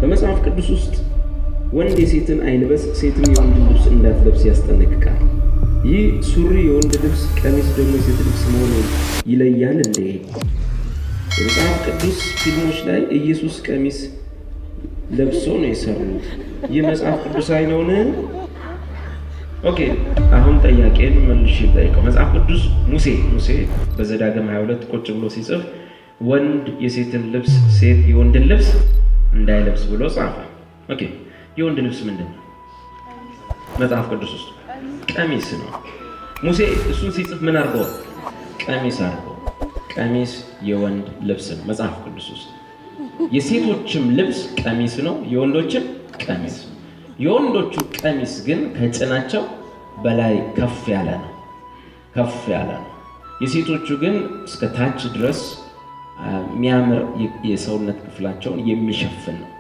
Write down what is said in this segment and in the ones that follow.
በመጽሐፍ ቅዱስ ውስጥ ወንድ የሴትን አይልበስ፣ ሴትም የወንድን ልብስ እንዳትለብስ ያስጠነቅቃል። ይህ ሱሪ የወንድ ልብስ፣ ቀሚስ ደግሞ የሴት ልብስ መሆኑን ይለያል እንዴ? በመጽሐፍ ቅዱስ ፊልሞች ላይ ኢየሱስ ቀሚስ ለብሶ ነው የሰሩት። ይህ መጽሐፍ ቅዱሳዊ ነውን? Okay፣ አሁን ጠያቄን መልሼ ልጠይቀው። መጽሐፍ ቅዱስ ሙሴ በዘዳግም 22 ቁጭ ብሎ ሲጽፍ ወንድ የሴትን ልብስ ሴት የወንድን ልብስ እንዳይለብስ ብሎ ጻፈ። Okay፣ የወንድ ልብስ ምንድን ነው? መጽሐፍ ቅዱስ ውስጥ ቀሚስ ነው። ሙሴ እሱን ሲጽፍ ምን አድርጎ? ቀሚስ አድርጎ። ቀሚስ የወንድ ልብስ ነው መጽሐፍ ቅዱስ ውስጥ። የሴቶችም ልብስ ቀሚስ ነው፣ የወንዶችም ቀሚስ ነው። የወንዶቹ ቀሚስ ግን ከጭናቸው በላይ ከፍ ያለ ነው፣ ከፍ ያለ ነው። የሴቶቹ ግን እስከ ታች ድረስ የሚያምር የሰውነት ክፍላቸውን የሚሸፍን ነው።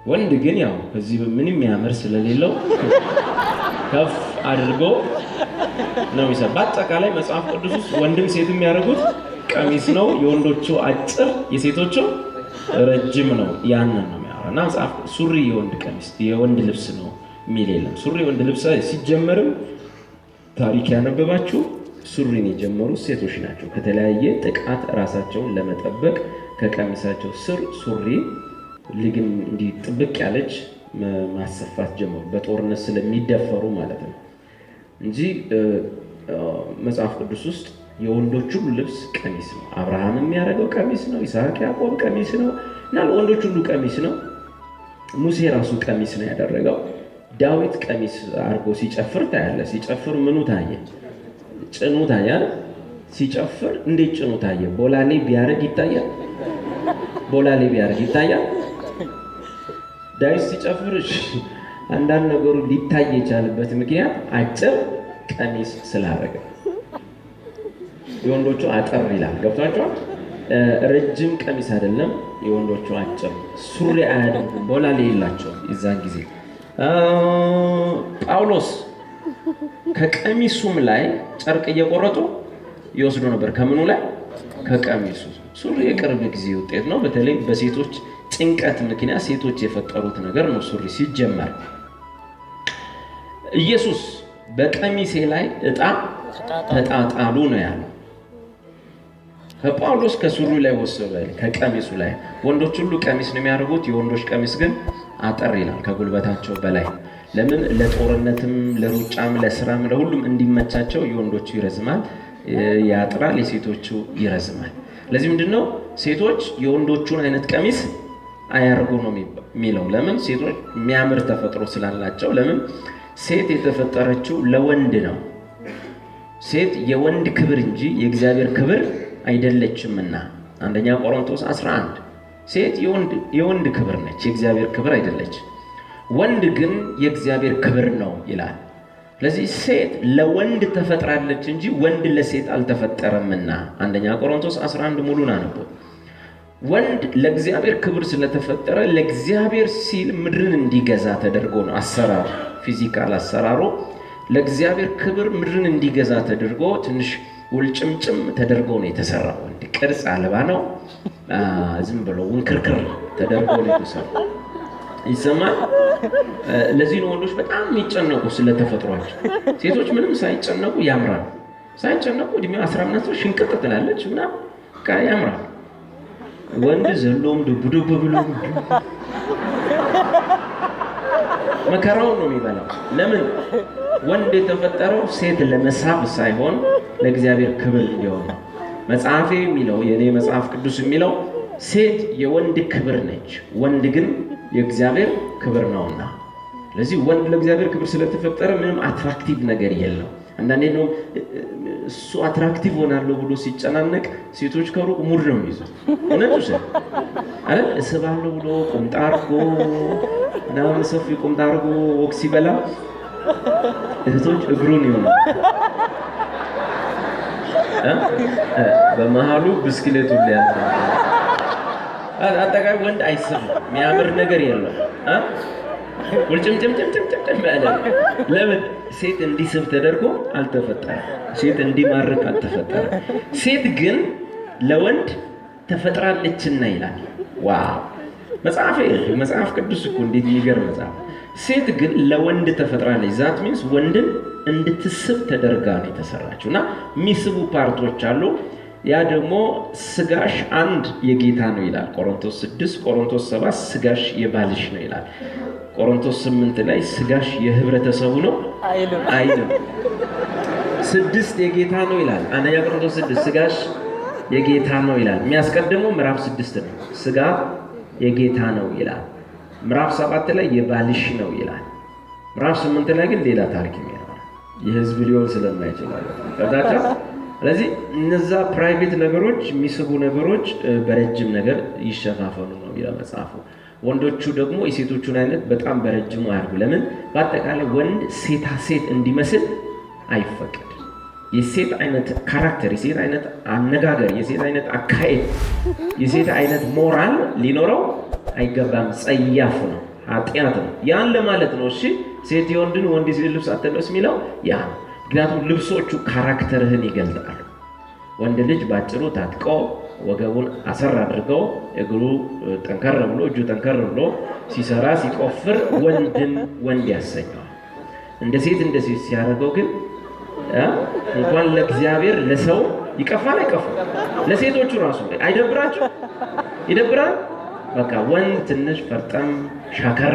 ወንድ ግን ያው ከዚህ ምንም የሚያምር ስለሌለው ከፍ አድርጎ ነው የሚሰራ። በአጠቃላይ መጽሐፍ ቅዱስ ውስጥ ወንድም ሴትም የሚያደርጉት ቀሚስ ነው። የወንዶቹ አጭር፣ የሴቶቹ ረጅም ነው። ያንን ነው የሚያወራ እና መጽሐፍ ሱሪ የወንድ ቀሚስ የወንድ ልብስ ነው የሚል የለም። ሱሪ የወንድ ልብስ ሲጀመርም ታሪክ ያነበባችሁ ሱሪን የጀመሩት ሴቶች ናቸው። ከተለያየ ጥቃት ራሳቸውን ለመጠበቅ ከቀሚሳቸው ስር ሱሪ ልግም እንዲህ ጥብቅ ያለች ማሰፋት ጀመሩ። በጦርነት ስለሚደፈሩ ማለት ነው እንጂ መጽሐፍ ቅዱስ ውስጥ የወንዶች ሁሉ ልብስ ቀሚስ ነው። አብርሃም የሚያደርገው ቀሚስ ነው። ይስሐቅ፣ ያዕቆብ ቀሚስ ነው እና ወንዶች ሁሉ ቀሚስ ነው። ሙሴ ራሱ ቀሚስ ነው ያደረገው። ዳዊት ቀሚስ አድርጎ ሲጨፍር ታያለ። ሲጨፍር ምኑ ታየ? ጭኑ ታየ። ሲጨፍር እንዴት ጭኑ ታየ? ቦላሌ ቢያደርግ ይታያል። ቦላሌ ቢያደርግ ይታያል። ዳዊት ሲጨፍር አንዳንድ ነገሩ ሊታይ የቻለበት ምክንያት አጭር ቀሚስ ስላደረገ። የወንዶቹ አጠር ይላል። ገብቷቸዋል። ረጅም ቀሚስ አይደለም፣ የወንዶቹ አጭር ሱሪ አያደርጉም፣ ቦላሌ የላቸውም። የዛን ጊዜ ጳውሎስ ከቀሚሱም ላይ ጨርቅ እየቆረጡ ይወስዱ ነበር። ከምኑ ላይ? ከቀሚሱ። ሱሪ የቅርብ ጊዜ ውጤት ነው። በተለይ በሴቶች ጭንቀት ምክንያት ሴቶች የፈጠሩት ነገር ነው ሱሪ ሲጀመር። ኢየሱስ በቀሚሴ ላይ ዕጣ ተጣጣሉ ነው ያለው። ከጳውሎስ ከሱሪው ላይ ወሰዱ፣ ከቀሚሱ ላይ። ወንዶች ሁሉ ቀሚስ ነው የሚያደርጉት። የወንዶች ቀሚስ ግን አጠር ይላል ከጉልበታቸው በላይ። ለምን? ለጦርነትም፣ ለሩጫም፣ ለስራም ለሁሉም እንዲመቻቸው የወንዶቹ ይረዝማል፣ ያጥራል፣ የሴቶቹ ይረዝማል። ለዚህ ምንድነው ሴቶች የወንዶቹን አይነት ቀሚስ አያርጉ ነው የሚለው። ለምን? ሴቶች የሚያምር ተፈጥሮ ስላላቸው። ለምን? ሴት የተፈጠረችው ለወንድ ነው። ሴት የወንድ ክብር እንጂ የእግዚአብሔር ክብር አይደለችምና አንደኛ ቆሮንቶስ 11 ሴት የወንድ ክብር ነች፣ የእግዚአብሔር ክብር አይደለች። ወንድ ግን የእግዚአብሔር ክብር ነው ይላል። ስለዚህ ሴት ለወንድ ተፈጥራለች እንጂ ወንድ ለሴት አልተፈጠረምና አንደኛ ቆሮንቶስ 11 ሙሉን አንብቡ። ወንድ ለእግዚአብሔር ክብር ስለተፈጠረ ለእግዚአብሔር ሲል ምድርን እንዲገዛ ተደርጎ ነው አሰራሩ፣ physical አሰራሩ ለእግዚአብሔር ክብር ምድርን እንዲገዛ ተደርጎ ትንሽ ውልጭምጭም ተደርጎ ነው የተሰራው። ወንድ ቅርጽ አልባ ነው፣ ዝም ብሎ ውንክርክር ተደርጎ ነው የተሰራው። ይሰማል። ለዚህ ነው ወንዶች በጣም የሚጨነቁ ስለተፈጥሯቸው። ሴቶች ምንም ሳይጨነቁ ያምራል። ሳይጨነቁ እድሜው 15 ነው ሽንቅጥ ትላለች ምናምን በቃ ያምራል። ወንድ ዘሎም ዱብ ዱብ ብሎ መከራውን ነው የሚበላው። ለምን? ወንድ የተፈጠረው ሴት ለመሳብ ሳይሆን ለእግዚአብሔር ክብር እንዲሆን ነው። መጽሐፌ የሚለው የኔ መጽሐፍ ቅዱስ የሚለው ሴት የወንድ ክብር ነች፣ ወንድ ግን የእግዚአብሔር ክብር ነውና። ስለዚህ ወንድ ለእግዚአብሔር ክብር ስለተፈጠረ ምንም attractive ነገር የለው። አንዳንዴ ነው እሱ attractive ሆናለሁ ብሎ ሲጨናነቅ ሴቶች ከሩቅ mood ነው የሚይዙት። እውነት ውሸት አይደል? እስባለሁ ብሎ ቁምጣ አድርጎ ምናምን ሰፊ ቁምጣ አድርጎ ወቅ ሲበላ እህቶች እግሩን ይሆናል በመሃሉ ብስክሌቱን ሊያዝ አጠቃላይ ወንድ አይስብም። የሚያምር ነገር የለም። ውልጭምጭምጭምጭምጭም ያለ ለምን? ሴት እንዲስብ ተደርጎ አልተፈጠረም። ሴት እንዲማርክ አልተፈጠረም። ሴት ግን ለወንድ ተፈጥራለችና ይላል። Wow! መጽሐፍ ቅዱስ እኮ እንዴት የሚገርም መጽሐፍ። ሴት ግን ለወንድ ተፈጥራለች። That means ወንድን እንድትስብ ተደርጋ ነው የተሰራችው። እና የሚስቡ part ኦች አሉ። ያ ደግሞ ስጋሽ አንድ የጌታ ነው ይላል ቆሮንቶስ 6። ቆሮንቶስ 7 ስጋሽ የባልሽ ነው ይላል። ቆሮንቶስ 8 ላይ ስጋሽ የህብረተሰቡ ነው አይልም። 6 የጌታ ነው ይላል። አንደኛ ቆሮንቶስ 6 ስጋሽ የጌታ ነው ይላል። የሚያስቀድመው ምዕራፍ 6 ነው። ስጋ የጌታ ነው ይላል። ምዕራፍ 7 ላይ የባልሽ ነው ይላል። ምዕራፍ 8 ላይ ግን ሌላ ታሪክ የሚያወራ የህዝብ ሊሆን ስለማይችል ማለት ነው። ስለዚህ እነዛ private ነገሮች፣ የሚስቡ ነገሮች በረጅም ነገር ይሸፋፈኑ ነው ይላል መጽሐፉ። ወንዶቹ ደግሞ የሴቶቹን አይነት በጣም በረጅሙ አያርጉ። ለምን? በአጠቃላይ ወንድ ሴታ ሴት እንዲመስል አይፈቀድም። የሴት አይነት character፣ የሴት አይነት አነጋገር፣ የሴት አይነት አካሄድ፣ የሴት አይነት ሞራል ሊኖረው አይገባም። ጸያፍ ነው፣ ኃጢአት ነው። ያን ለማለት ነው። እሺ፣ ሴት የወንድን፣ ወንድ የሴት ልብስ አትልበስ የሚለው ያ ነው። ምክንያቱም ልብሶቹ character ህን ይገልጣሉ። ወንድ ልጅ ባጭሩ ታጥቆ፣ ወገቡን አሰር አድርገው፣ እግሩ ጠንከር ብሎ፣ እጁ ጠንከር ብሎ ሲሰራ ሲቆፍር ወንድን ወንድ ያሰኘዋል። እንደ ሴት እንደ ሴት ሲያደርገው ግን እንኳን ለእግዚአብሔር ለሰው ይቀፋል። አይቀፋም? ለሴቶቹ ራሱ አይደብራቸው? ይደብራል። በቃ ወንድ ትንሽ ፈርጠም ሻከር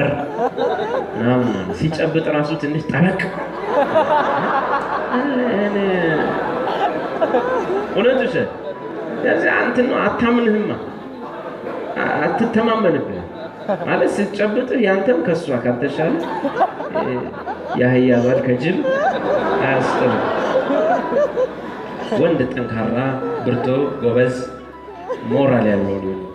ምናምን ሲጨብጥ ራሱ ትንሽ ጠበቅ። እውነት ውሸት? ስለዚህ አንተ ነው አታምንህማ፣ አትተማመንብህ ማለት ስትጨብጥህ ያንተም ከእሷ ካልተሻለ የአህያ ባል ከጅብ አያስጥልም። ወንድ ጠንካራ፣ ብርቱ፣ ጎበዝ፣ ሞራል ያለው ሊሆን